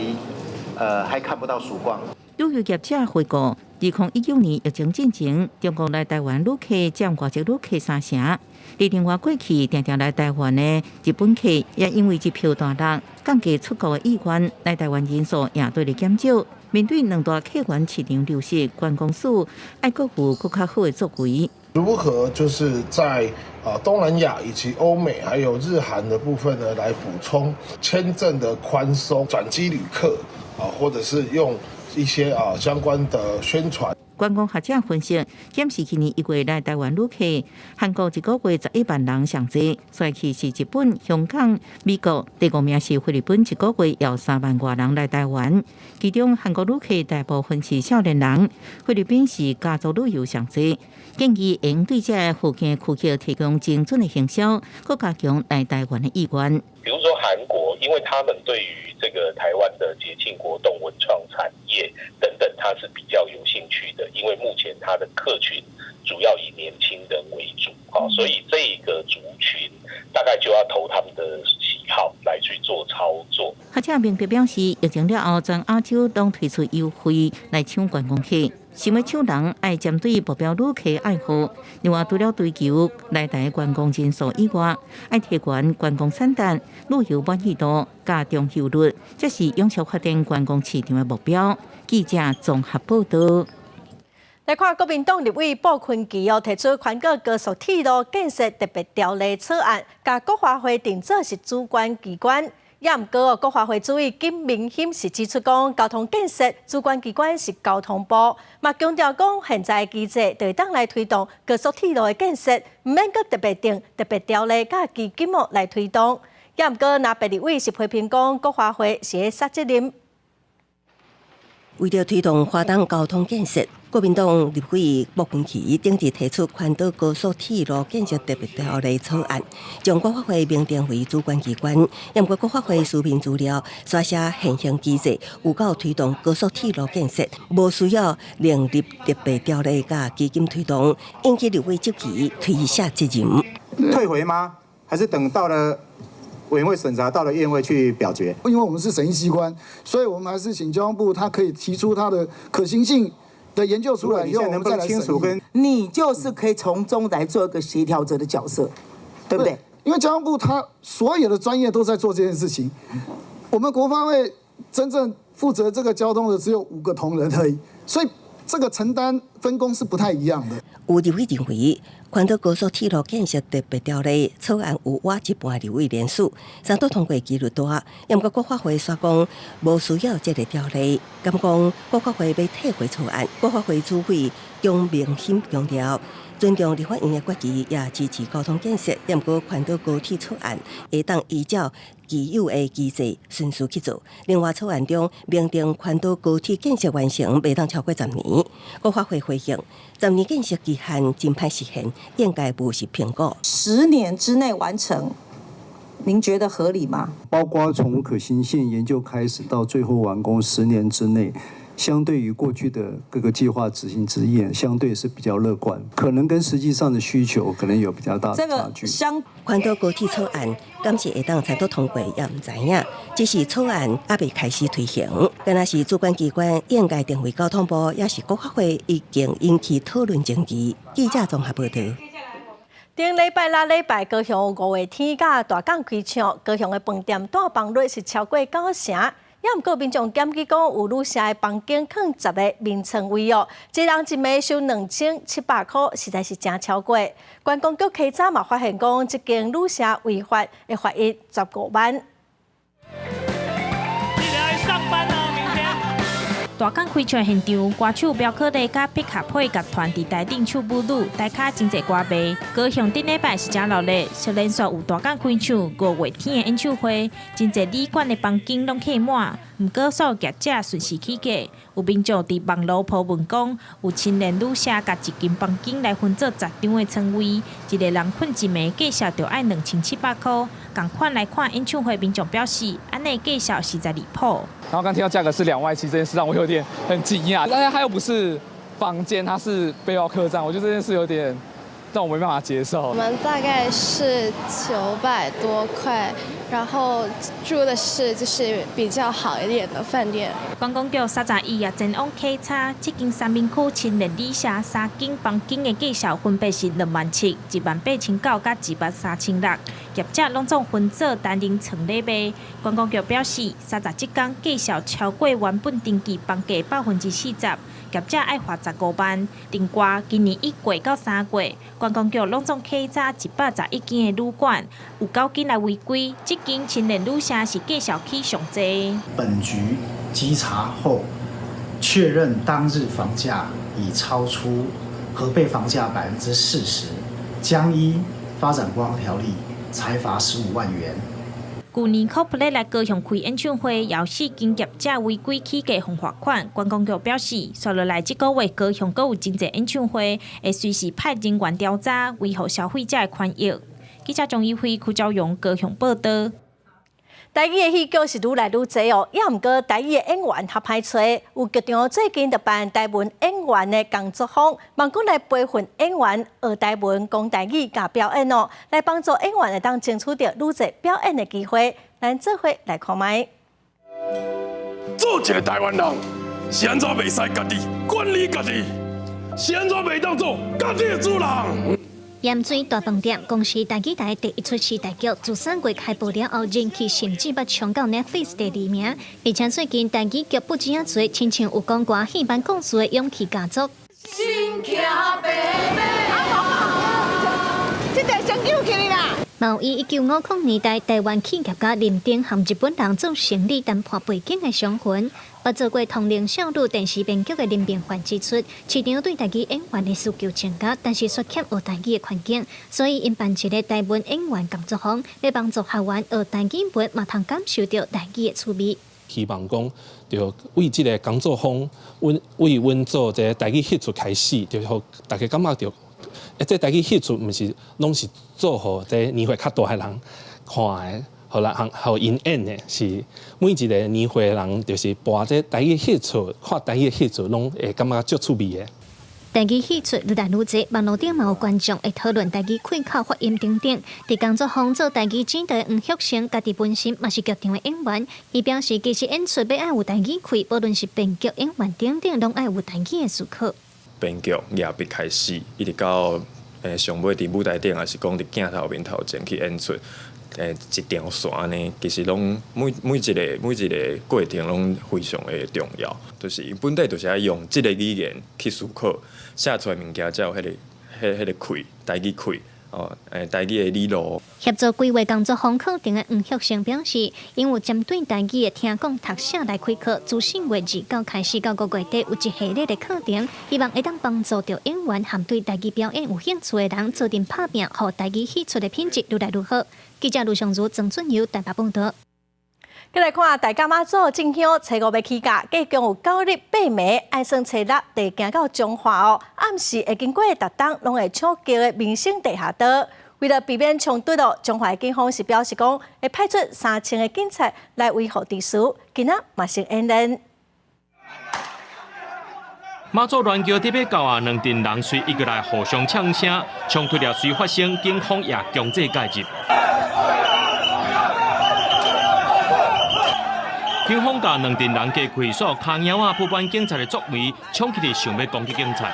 還看不到曙光。旅遊業者回顧，2019年疫情進前，中國來台灣旅客佔外籍旅客三成。而另外過去定定來台灣的日本客，也因為機票大落，降低出國的意願，來台灣人數也對咧減少。面對兩大客源市場流失，觀光署愛閣有閣較好的作為。如何就是在東南亞以及歐美還有日韓的部分呢，來補充簽證的寬鬆、轉機旅客啊，或者是用一些相關的宣傳。觀光學者分析，檢視去年1月來台灣旅客，韓國一個月11萬人上濟，再去是日本、香港、美國，第五名是菲律賓，一個月有3萬外人來台灣。其中韓國旅客大部分是少年人，菲律賓是家族旅遊上濟。建議應對這附近區域提供精準的行銷，閣加強來台灣的意願。比如說韓國，因為他們對於這個台灣的節慶活動、文創產業等等，他是比較有興趣的。因為目前他的客群主要以年輕人為主，所以這個族群大概就要投他們的喜好來去做操作。學者明白表示，疫情了後，全亞洲攏推出優惠來搶觀光客。想欲搶人，愛針對目標旅客愛好。另外，除了追求來台觀光人數以外，愛提懸觀光產值、旅遊滿意度、佮重遊率，這是永續發展觀光市場的目標。記者綜合報道。來看國民黨立委傅崐萁哦，提出環國高速鐵路建設特別條例草案，共國發會定做是主管機關。也毋過國發會主委金明欣是指出講，交通建設主管機關是交通部，嘛強調講現在機制就會當來推動高速鐵路的建設，毋免閣特別定特別條例佮基金哦來推動。也毋過，藍白立委是批評講國發會是咧捒責任。為著推動華東交通建設，國民黨立委莫文騏頂日提出環島高速鐵路建設特別條例草案，將國發會明定為主管機關。毋過國發會書面資料，煞寫現行機制有夠推動高速鐵路建設，無需要另立特別條例佮基金推動，引起立委質疑，推卸責任。退回嗎？還是等到了委員會審查，到了院會去表決？因為我們是審議機關，所以我們還是請交通部，他可以提出他的可行性的研究出來以後，我們再來審議。你就是可以從中來做一個協調者的角色，對不對？因為交通部他所有的專業都在做這件事情，我們國發會真正負責這個交通的只有5個同仁而已，所以這個承擔分工是不太一樣的。有立委認為，環島高速鐵路建設特別條例草案有倚一半立委聯署，三讀通過幾率大。毋過國發會煞講無需要這个條例，敢講國發會欲退回草案。國發會主委蔣明欣強調，尊重立法院的決議，也支持交通建設。毋過環島高鐵草案會當依照既有的機制順序去做。另外，草案中明定環島高鐵建設完成袂當超過10年。國發會回應，十年建設期限真歹實現，應該無實評估。 10年之內完成，您覺得合理嗎？包括從可行性研究開始到最後完工10年之內，相對於過去的各個計劃執行之驗，相對是比較樂觀，可能跟實際上的需求可能有比較大的差距。相環島高鐵草案，敢是會當三讀通過，也毋知影。只是草案猶未開始推行，敢若是主管機關應該定位交通部，抑是國發會已經引起討論爭議。記者綜合報導。頂禮拜六禮拜高雄五月天佮大港開唱，高雄的飯店帶房率是超過九成。也毋過民眾檢舉講，有旅社的房間囥10個眠床位哦，一人一暝收2700箍，實在是誠超過。觀光局起早嘛發現講，這間旅社違法，會罰伊15萬。上班哦，明天。大港開唱現場，歌手苗可麗佮碧卡配樂團佇台頂唱舞女，台跤真濟歌迷。高雄頂禮拜是誠熱鬧，是連續有大港開唱五月天的演唱會，真濟旅館的房間攏客滿。毋過所有業者順勢起價，有民眾佇網路 po 文講，有青年旅社共一間房間來分做10張的床位，一个人睏一暝價數就愛2700箍。仝款來看演唱會，民眾表示，按呢價數實在離譜。然後剛聽到價格是2萬7，這件事讓我有點很驚訝。但是它又不是房間，它是背包客棧，我覺得這件事有點讓我沒辦法接受。我們大概是900多塊，然後住的是就是比較好一點的飯店。觀光局31也前往稽查，這間三民區青年旅社三間房間的價數分別是2萬7、1萬8千9佮1萬3千6，業者攏總分做單人床咧賣。觀光局表示，30這工價數超過原本登記房價40%，業者愛罰15萬。另外，今年1月到3月，觀光局攏總稽查111間的旅館，有9間來違規。這間青年旅社是價數起上濟。本局稽查後確認，當日房價已超出核備房價40%，將依發展觀光條例裁罰15萬元。舊年 Coldplay 來高雄開演唱會，有四間業者違規起價予罰款。觀光局表示，紲落來這個月高雄閣有真濟演唱會，會隨時派人員調查，維護消費者的權益。記者張一輝、柯昭榮高雄報導。台語的戲劇是愈來愈濟哦，也毋過台語的演員較歹揣。有劇場最近就辦台文演員的工作坊，望講來培訓演員學台文、講台語佮表演哦，來幫助演員會當爭取著愈濟表演的機會。咱做伙來看覓。做一个台灣人，是按怎袂使家己管理家己？是按怎袂當做家己的主人？鹽水大飯店公視台語台第一齣時代劇，自3月開播了後，人氣甚至捌衝到 Netflix 第二名。而且最近台語劇不止仔濟，親像有講歌戲班故事的勇氣家族。新騎白馬，這台先救起來啦！嘛有以1950年代台灣企業家林登和日本人做生理談判背景的傷魂。捌做過通靈少女電視編劇的林明範指出，市場對台語演員的需求增加，但是卻欠學台語的環境，所以𪜶辦一个台文演員工作坊，欲幫助學員學台語文，嘛通感受著台語的趣味。希望講，就為這个工作坊，阮為阮做這个台語戲劇開始，就予大家感覺著，這台語戲劇毋是攏是做予這年歲較大的人看的，予人予𪜶演的，是每一个年歲的人，就是播這台語戲劇，看台語戲劇，攏會感覺足趣味的。台語戲出愈來愈濟，網路頂嘛有觀眾會討論台語開口發音等等。佇工作坊做台語指導黃旭成，家己本身嘛是劇場的演員，伊表示其實演出欲愛有台語氣，無論是編劇、演員等等，攏愛有台語的思考。編劇舉筆開始，一直到上尾佇舞台頂，抑是講佇鏡頭面頭前去演出，一條線按呢，其實攏每一個過程攏非常的重要。就是伊本底就是愛用這个語言去思考，寫出來物件才有彼个氣，台語氣，哦，台語的理路。協助規劃工作坊課程的黃旭成表示，𪜶有針對台語的聽講讀寫來開課，自4月29開始到5月底有一系列的課程，希望會當幫助著演員和對台語表演有興趣的人，做陣拍拚，予台語戲出的品質愈來愈好。記者盧尚如、曾俊友台北報導。繼來看大甲媽祖進香，初五欲起駕，計共有九日八暝，按算初六就行到彰化哦。暗時會經過逐冬攏會搶轎的民生地下道，為了避免衝突哦，彰化警方是表示講會派出3000个警察來維護秩序。今仔嘛是演練。媽祖鸞轎佇欲到啊，兩陣人隨一個來互相嗆聲，衝突了隨發生，警方也強制介入。警方共兩陣人隔開，所跤貓仔不滿警察的作為，衝起來想欲攻擊警察。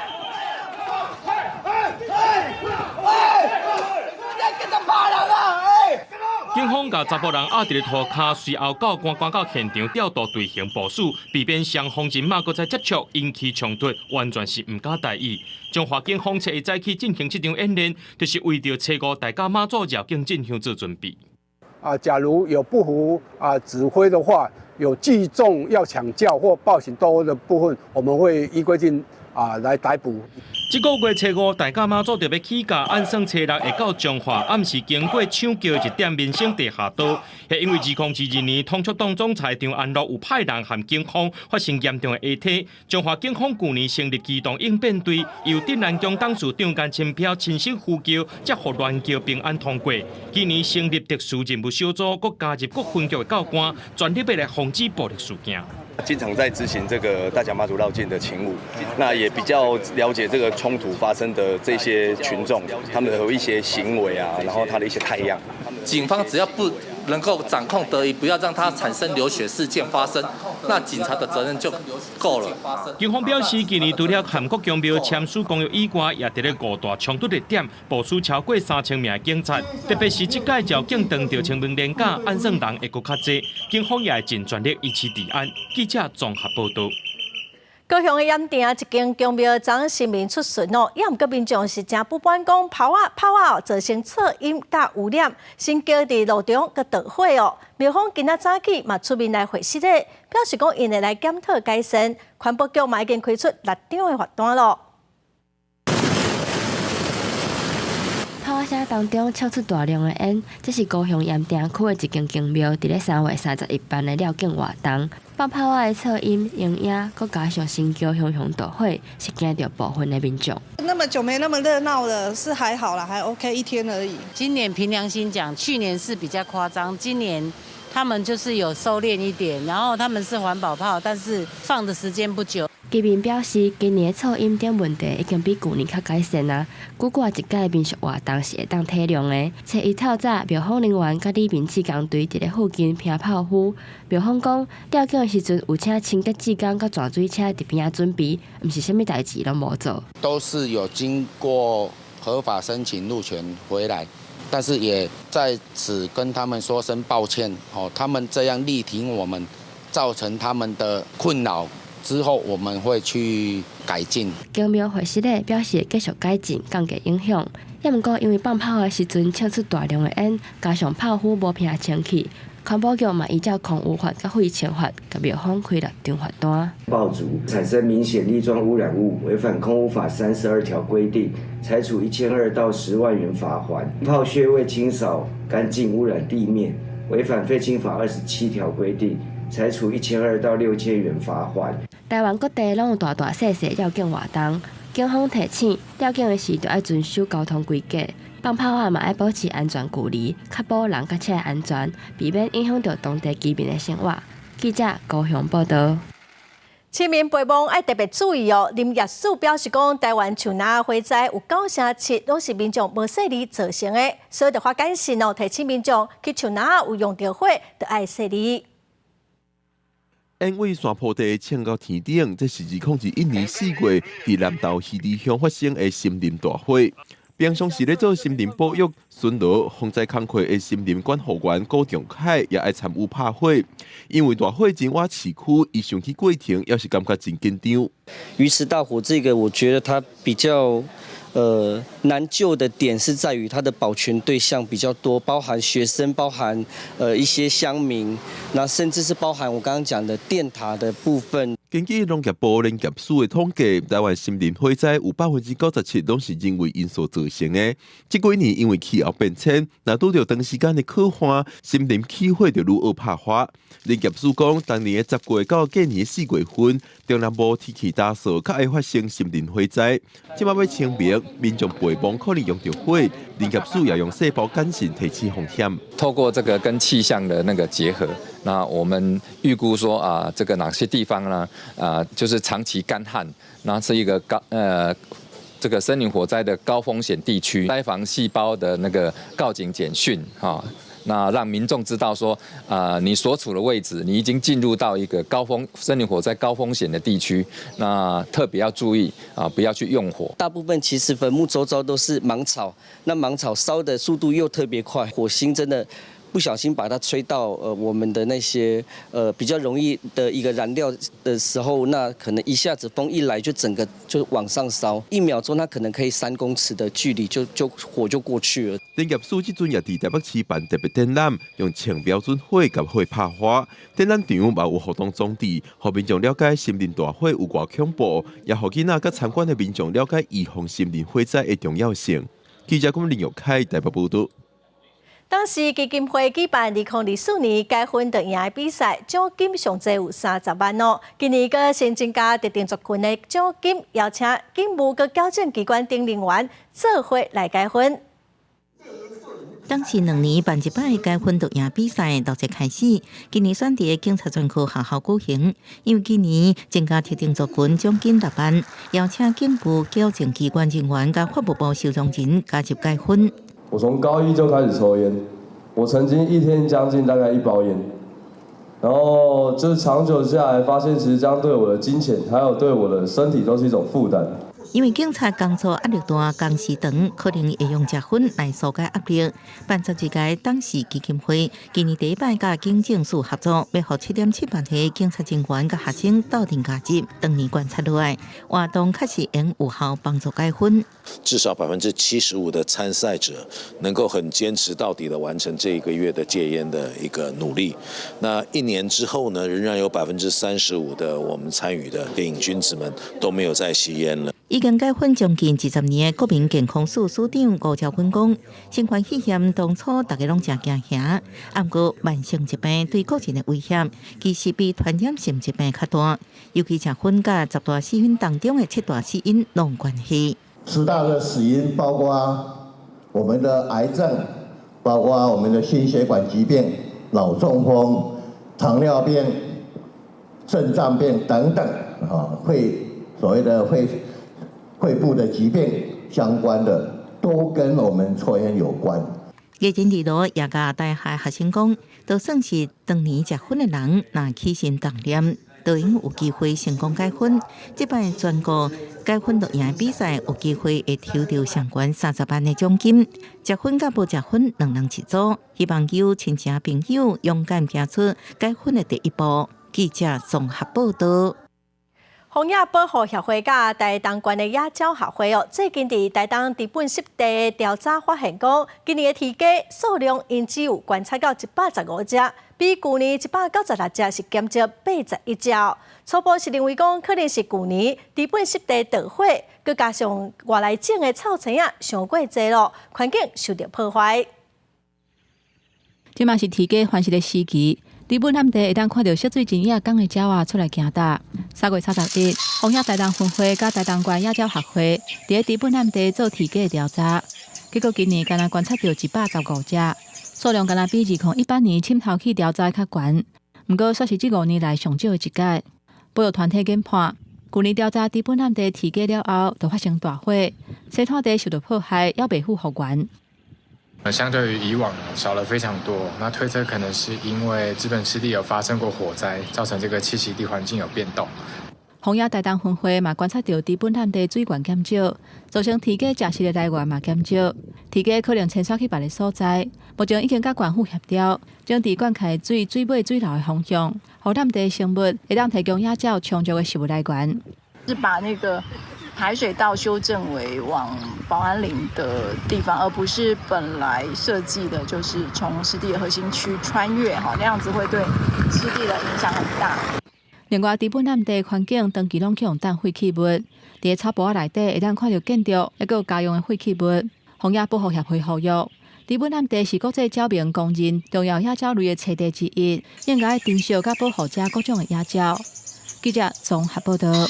警方共查埔人壓佇咧塗跤，隨後教官趕到現場調度隊形部署，避免雙方人馬閣再接觸，引起衝突，完全是毋敢大意。彰化警方初一早起進行這場演練，就是為著初五大甲媽祖繞境進香做準備。啊，假如有不服啊指揮的話，有聚眾要搶轎或暴行鬥毆的部分，我們會依規定啊來逮捕。這个月初五，大甲媽祖就欲起駕，按算初六會到彰化，暗時經過搶轎一點民生地下道。彼因為2022年統促黨總裁張安樂有派人和警方發生嚴重的下體，彰化警方舊年成立機動應變隊，由鎮瀾宮董事長江清飄親身呼轎，才予鸞轎平安通過。今年成立特殊任務小組，閣加入各分局的教官，全力欲來防止暴力事件。經常在執行這個大甲媽祖繞境的勤務，那也比較了解這個衝突發生的這些群眾，他們的一些行為啊，然後他的一些態樣。警方只要不能夠掌控得宜，不要讓它產生流血事件發生，那警察的責任就夠了。警方表示，今年除了和國宮廟簽署公約以外，也佇咧五大衝突熱點部署超過3000名警察，特別是這屆繞境當著清明連假，按算人會閣較濟，警方也會盡全力維持治安。記者綜合報導。高雄的鹽埕一間宮廟昨神明出巡哦，也毋過民眾是誠不滿，講炮仔炮仔造成噪音佮污染，神轎佇路中閣著火哦。廟方今仔早起嘛出面來回釋咧，表示講𪜶會來檢討改善。環保局嘛已經開出6張的罰單咯。炮仔聲當中笑出大量的煙，這是高雄鹽埕區的一間宮廟，佇咧3月31辦的繞境活動。放炮仔的噪音、煙影，閣加上神轎熊熊大火，是驚著部分的民眾。那麼久沒那麼熱鬧了，是還好啦，還 OK 一天而已。今年憑良心講，去年是比較誇張，今年他們就是有收斂一點，然後他們是環保炮，但是放的時間不久。居民表示，今年噪音等問題已經比舊年較改善啊。估計這屆民俗活動是會當體諒的。初一透早，廟方人員佮里民志工隊佇咧附近拼炮灰。廟方講，吊境的時陣有請清潔志工佮泉水車佇邊仔準備，毋是啥物代誌攏無做。都是有經過合法申請路權回來，但是也在此跟他們說聲抱歉。哦，他們這樣力挺我們，造成他們的困擾。之後我們會去改進。宮廟回釋咧表示會繼續改進，降低影響。也毋過因為放炮的時陣笑出大量的煙，加上炮灰無拼清氣，環保局嘛依照空污法佮廢清法，共廟方開6張罰單。爆竹產生明顯粒狀污染物，違反空污法32條規定，裁處1200到10萬元罰鍰。炮屑未清掃乾淨，污染地面，違反廢清法27條規定。裁處1200到6000元罰鍰。台灣各地攏有大大細細繞境活動，警方提醒繞境的時，著愛遵守交通規則，放炮仔嘛愛保持安全距離，確保人佮車安全，避免影響著當地居民的生活。記者高雄報導。市民陪望愛特別注意哦。林業署表示講，台灣樹林火災有97%攏是民眾無細膩造成的，所以就發簡訊哦，提醒民眾去樹林有用著火，著愛細膩。煙對山坡地衝到天頂，這是2021年4月佇南投魚池鄉發生的森林大火。平常時咧做森林保育、巡邏、防災工課的森林管護員郭仲凱也愛參與拍火，因為大火真倚市區，伊想起過程，猶是感覺真緊張。魚池大火這個，我覺得它比較難救的點是在於它的保全對象比較多，包含學生，包含一些鄉民，那甚至是包含我剛剛講的電塔的部分。根據農業部林業署的統計，台灣森林火災有97%攏是人為因素造成的。這幾年因為氣候變遷，若拄著長時間的洘旱，森林起火就愈惡拍花。林業署講，當年的10月到隔年4月份，中南部天氣乾燥，較會發生森林火災。這擺欲清明，民眾陪伴可能用著火，林業署也用細胞簡訊提醒風險。透過這個跟氣象的那個結合，那我們預估說啊，這個哪些地方呢？啊，就是長期乾旱，那是一個高這個森林火災的高風險地區，災防細胞的那個告警簡訊，哈，那讓民眾知道說，啊，你所處的位置，你已經進入到一個高風森林火災高風險的地區，那特別要注意啊，不要去用火。大部分其實墳墓周遭都是芒草，那芒草燒的速度又特別快，火星真的不小心把它吹到我們的那些比較容易的一個燃料的時候，那可能一下子風一來就整個就往上燒，一秒鐘它可能可以3公尺的距離就火就過去了。林業署這陣也佇台北市辦特別展覽，用槍標準火佮火拍花。展覽場嘛有活動裝置，予民眾了解森林大火有偌恐怖，也予囡仔佮參觀的民眾了解預防森林火災的重要性。記者林玉凱台北報導。當時基金會舉辦2024年解薰就贏的比賽，獎金上濟有30萬哦。今年閣新增加特定族群的獎金，邀請警務佮矯正機關等人員做伙來解薰。當時2年辦一擺解薰就贏比賽，陸續開始。今年選佇警察專科學校舉行，因為今年增加特定族群獎金6萬，邀請警務矯正機關人員佮法務部收容人加入解薰。我從高一就開始抽菸，我曾經一天將近大概一包菸，然後就是長久下來，發現其實這樣對我的金錢，還有對我的身體都是一種負擔。因為警察工作壓力大，工時長，可能會用食薰來紓解壓力。辦12屆董事基金會今年第一擺佮警政署合作，欲予7.7萬個警察人員佮學生鬥陣加入，長年觀察落來，活動確實能有效幫助解薰。至少75%的參賽者能夠很堅持到底的完成這一個月的戒菸的一個努力。那一年之後呢，仍然有35%的我們參與的癮君子們都沒有再吸菸了。已經解薰將近20年的國民健康署署長吳昭芬講，新冠肺炎當初大家攏誠驚嚇，毋過慢性疾病對個人的威脅，其實比傳染性疾病較大，尤其食薰佮十大死因當中的七大死因攏有關係。十大的死因包括我們的癌症，包括我們的心血管疾病、腦中風、糖尿病、腎臟病等等，啊，會所謂的肺部的疾病相關的，都跟我們抽菸有關。藝人李羅也共大學學生講，就算是長年食薰的人，若起心動念，都應有機會成功解薰。這擺全國解薰就贏比賽，有機會會抽著上懸30萬的獎金。食薰佮無食薰，兩人一組，希望有親戚朋友勇敢行出解薰的第一步。記者綜合報導。荒野保護協會佮台東縣的野鳥學會哦，最近佇台東知本濕地調查發現，講今年的雉雞數量𪜶只有觀察到115隻，比舊年196隻是減少81隻。初步是認為講，可能是舊年知本濕地著火，閣加上外來種的臭青仔傷過濟囉，環境受著破壞。這嘛是雉雞繁殖的時期，知本湳地會當看著涉水真野港的鳥仔出來行踏。3月31，荒野台東分會佮台東縣野鳥學會佇咧知本湳地做雉雞的調查，結果今年干焦觀察著115隻，數量干焦比2018年滲透去調查較懸。毋過，煞是這5年來上少的一屆。保育團體研判，舊年調查知本湳地雉雞了後，就發生大火，生態地受著破壞，猶未復復原。相對於以往少了非常多，那推測可能是因為知本濕地有發生過火災，造成這個棲息地環境有變動。荒野台東分會嘛觀察著知本湳地水源減少，造成雉雞食食的來源嘛減少，雉雞可能遷徙去別个所在。目前已經佮縣府協調，整治灌溉水水尾水流的方向，予湳地生物會當提供野鳥充足的食物來源。是把那個排水道修正為往保安林的地方，而不是本來設計的，就是從濕地的核心區穿越，哈，那樣子會對濕地的影響很大。另外，知本湳地環境長期攏去予擲廢棄物，佇咧草埔仔內底會當看著建築，抑閣有家用的廢棄物。荒野保護協會呼籲，知本湳地是國際鳥盟公認重要野鳥類的棲地之一，應該珍惜佮保護遮各種的野鳥。記者綜合報導。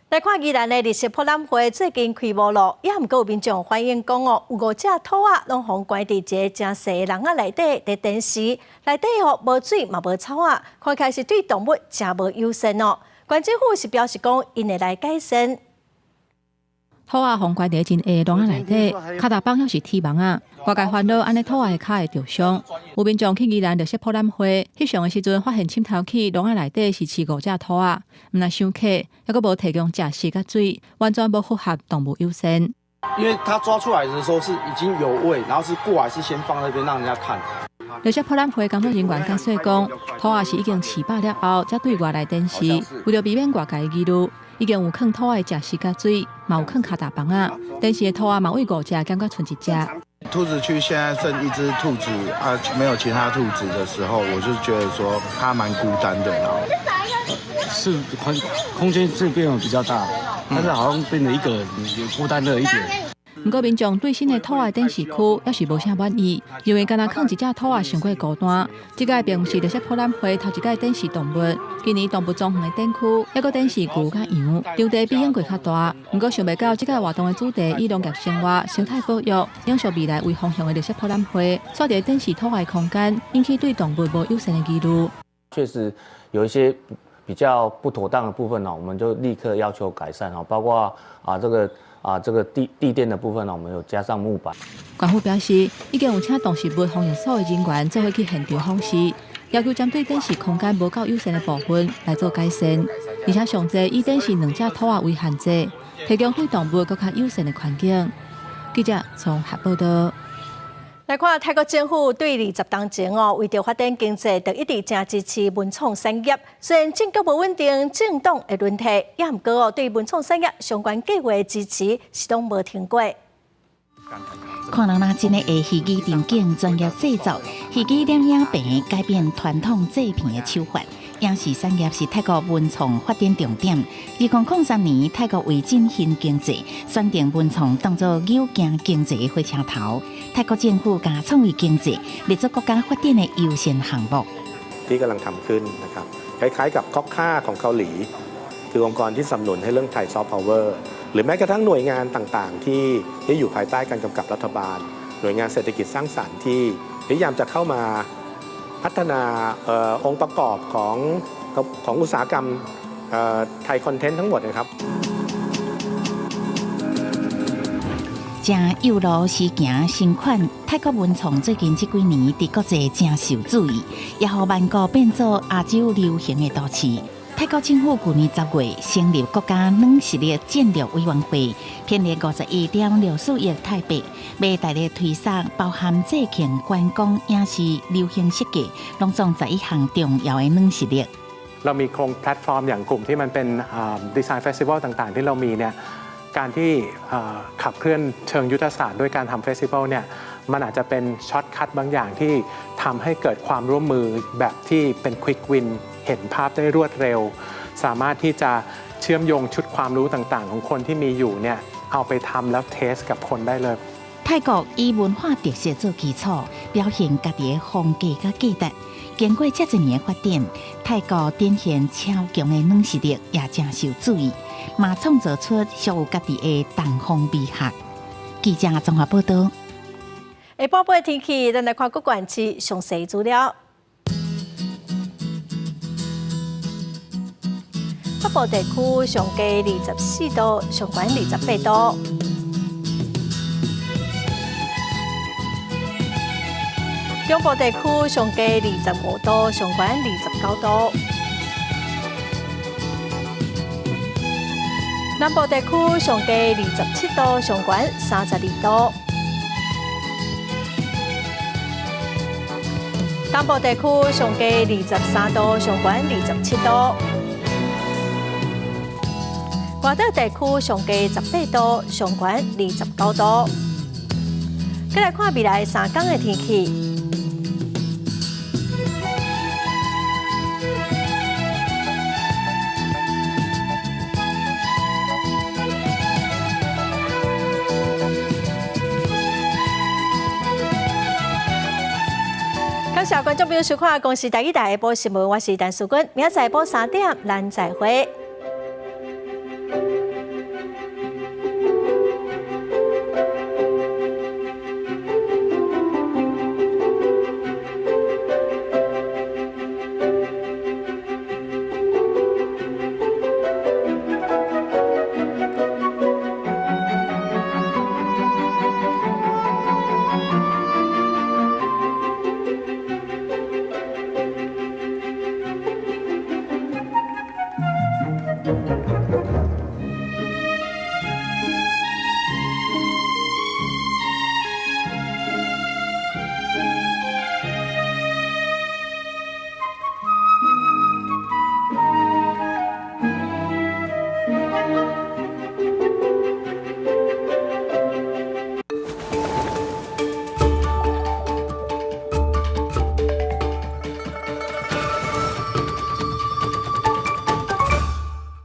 來看宜蘭的綠色博覽會最近開幕咯，也毋過有民眾反映講哦，有五隻兔仔攏予關佇一个誠細的籠仔內底，佇展示內底吼無水嘛無草仔，看起來是對動物誠無友善哦。縣政府是表示講，𪜶會來改善。兔仔予關佇真狹籠仔內底，跤踏板猶是鐵網仔，外界煩惱按呢兔仔的跤會著傷。有民眾去宜蘭綠色博覽會翕相的時陣，發現滲透去籠仔內底是飼五隻兔仔，毋但傷客，猶閣無提供食食佮水，完全無符合動物友善。因為他抓出來的時候是已經有餵，然後是過來是先放那邊讓人家看。綠色博覽會工作人員解釋講，兔仔是已經飼飽了後，才對外來展示，為著避免外界的疑慮。已經有囥兔仔的食食佮水，嘛有囥跤踏板仔，展示的兔仔嘛為五隻減到賰一隻。兔子區現在剩一隻兔子啊，沒有其他兔子的時候，我就覺得說它蠻孤單的。是空間是變得比較大，但是好像變得一個人也孤單了一點。毋過民眾對新的兔仔展示區猶是無啥滿意，認為干焦囥一隻兔仔傷過孤單。這屆並毋是綠色博覽會頭一屆展示動物，今年動物莊園的展區猶閣展示牛佮羊，場地比往過較大。毋過想袂到這屆活動的主題以農業生活、生態保育、永續未來為方向的綠色博覽會，煞佇展示兔仔的空間，引起對動物無友善的疑慮。確實有一些比較不妥當的部分呢，我們就立刻要求改善哦，包括啊這個地墊的部分呢，我們有加上木板。縣府表示，已經有請動植物防疫所的人員做伙去現場訪視，要求針對展示空間無夠友善的部分來做改善，而且上濟以展示兩隻兔仔為限制，提供對動物閣較友善的環境。記者綜合報導。來看泰國政府對20冬前哦，為著發展經濟，就一直誠支持文創產業。雖然政局無穩定，政黨會輪替，也毋過哦，對文創產業相關計畫的支持是攏無停過。看人若真的會虛擬場景專業製作，虛擬攝影棚改變傳統製片的手法。影視產業是泰國文創發展重點。2003年，泰國為振興經濟，選定文創當做扭行經濟的火車頭。泰國政府將創意經濟列作國家發展的優先項目。 ที่กำลังทำขึ้นนะครับคล้ายๆกับ KOCCA ของเกาหลีคือองค์กรที่สนับสนุนให้เรื่องไทยซอฟต์พาวเวอร์หรือแม้กระทั่งหน่วยงานต่างๆที่อยู่ภายใต้การกำกับรัฐบาล หน่วยงานเศรษฐกิจสร้างสรรค์ที่พยายามจะเข้ามาพัฒนาองค์ประกอบของอุตสาหกรรมไทยคอนเทนต์ทั้งหมดนะครับ誠幼路時行新款，泰國文創最近這幾年佇國際誠受注意，也予曼谷變做亞洲流行的都市。泰國政府舊年10月成立國家軟實力戰略委員會，編列51.64億泰幣，欲大力推動包含節慶、觀光、影視、流行設計，攏總11項重要的軟實力。 เรามีโครงแพลตฟอร์มอย่างกลุ่มที่มันเป็น design festival ต่างๆ ที่เรามีเนี่ยการที่ขับเคลื่อนเชิงยุทธศาสตร์ด้วยการทำ festival เนี่ยมันอาจจะเป็น shortcut บางอย่างที่ทำให้เกิดความร่วมมือแบบที่เป็น quick win เห็นภาพได้รวดเร็ว สามารถที่จะเชื่อมโยงชุดความรู้ต่างๆ ของคนที่มีอยู่เนี่ยเอาไปทำแล้ว test กับคนได้เลย泰國以文化特色做基礎，表現家己的風格佮價值。經過遮濟年的發展，泰國展現超強的軟實力，也誠受注意，嘛創造出屬於家己的東方美學。記者綜合報道。下晡晡天氣，咱來看各縣市詳細資料。北部地區上低24度，上懸28度。中部地區上低25度，上懸29度。南部地區上低27度，上懸32度。東部地區上低23度，上懸27度。外島地區上低18度，上懸29度。再來看未來3天的天氣。感謝觀眾朋友收看《公視台語台》下晡新聞，我是陳淑君，明仔載下晡3點，咱再會。